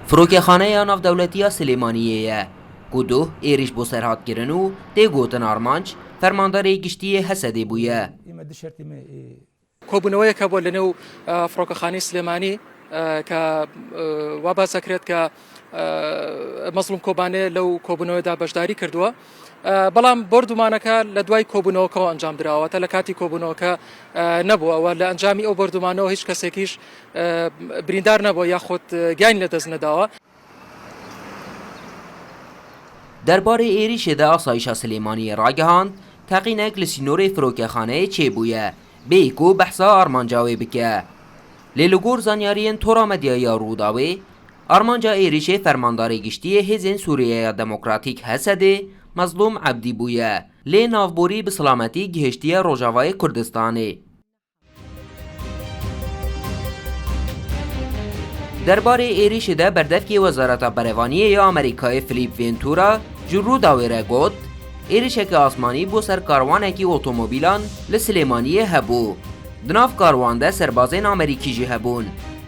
Firokexaneya Navdewletî ya Silêmaniyê ye ku duh êrîş bo ser hat kirin û tê gotin armanc Fermandarê Giştî yê Hesedê bûye. کۆبوونەوەیەک هەبووە لەنێو فڕۆکەخانەی سلێمانی کە وا باس دەکرێت کە مەزڵوم کۆبانێ لەو کۆبوونەوەدا بەشداری کردووە بەڵام بۆردومانەکە لە دوای کۆبوونەوەکەەوە ئەنجام دراوەتە لە کاتی کۆبوونەوەکە نەبووە و لە ئەنجامی ئەو بۆردومانەوە هیچ کەسێکیش بریندار نەبووە یاخود گیانی لەدەست نەداوە. Derbarê êrîşê de Asayîşa Silêmaniyê ragihand, teqînek li sînorê firokexaneyê çêbûye, bêyî ku behsa armanca wê bike. Lê li gor zanyariyên Tora Medyayî ya Rûdawê, armanca êrîşê Fermandarê Giştî yê Hêzên Sûriyeya Demokratîk, HSD, Mezlûm Ebdî bûye, lê navborî bi silametî gihiştiye Rojavayê Kurdistanê. Derbarê êrîşê de berdevkê Wezareta Berevaniyê ya Amerîkayê Philip Ventura ji Rûdawê re got, Êrîşeke asmanî bo ser karwanekî otomobîlan li Silêmaniyê hebû. Di nav karwan de serbazên Amerîkî jî hebûn.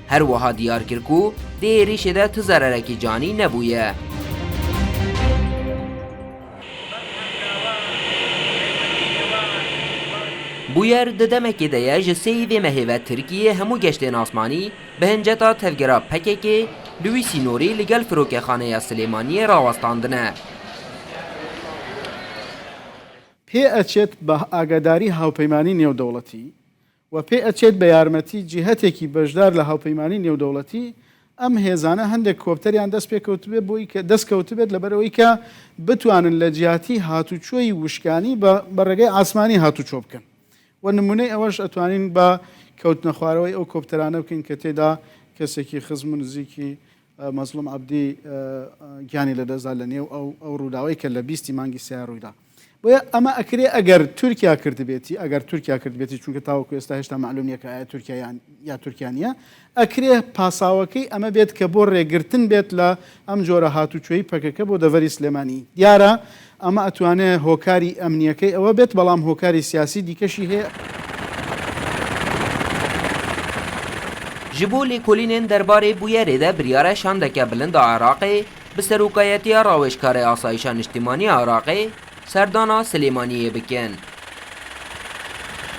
Her wiha diyar kir ku di êrîşê de ti zererekî canî nebûye. Bûyer di demekê de ye ji sêyî vê mehê ve Tirkiyê hemû geştên asmanî bi hinceta tevgera pkk li wî sînorî li gel Firokexaneya Silêmaniyê rawestandine. پێ ئەچێت بە ئاگاداری هاوپەیمانی نێودەوڵەتی و پێ ئەچێت بە یارمەتی جیهەتێکی بەشدار لە هاوپەیمانی نێودەوڵەتی ئەم هێزانە هەندێک کۆپتەریان دەست پێکەوتبێت بۆی کە دەست کەوتبێت لەبەرئەوەی کە بتوانن لە جیاتی هاتوچۆی وشکانی بە بە ڕێگەی ئاسمانی هاتوچۆ بکەن و نمونەی ئەوەش ئەتوانین بە کەوتنە خوارەوەی ئەو کۆپتەرانە بکەین کە تێدا کەسێکی خزم و نزیکی مەزڵوم عەبدی گیانی لەدەستدا لە نێو ئەو ئەو ڕووداوەی کە لە بیستی مانگی سیا ڕوویدا. بۆیە ئەمە ئەکرێ ئەگەر تورکیا کردبێتی ئەگەر تورکیا کردبێتی چونکە تاوەکو ئێستا هێشتا مەعلوم نییە کە ئایا تورکیا یان یا تورکیا نییە ئەکرێ پاساوەکەی ئەمە بێت کە بۆ ڕێگرتن بێت لە ئەم جۆرە هاتوچۆی پەکەکە بۆ دەڤەری سلێمانی دیارە ئەمە ئەتوانێ هۆکاری ئەمنیەکەی ئەوە بێت بەڵام هۆکاری سیاسی دیکەشی هەیە. Ji bo lêkolînên derbarê bûyerê de biryara şandeke bilind a Iraqê bi serokayetiya Rawêjkarê Asayîşa Niştîmanî ya Iraqê serdana Silêmaniyê bikin.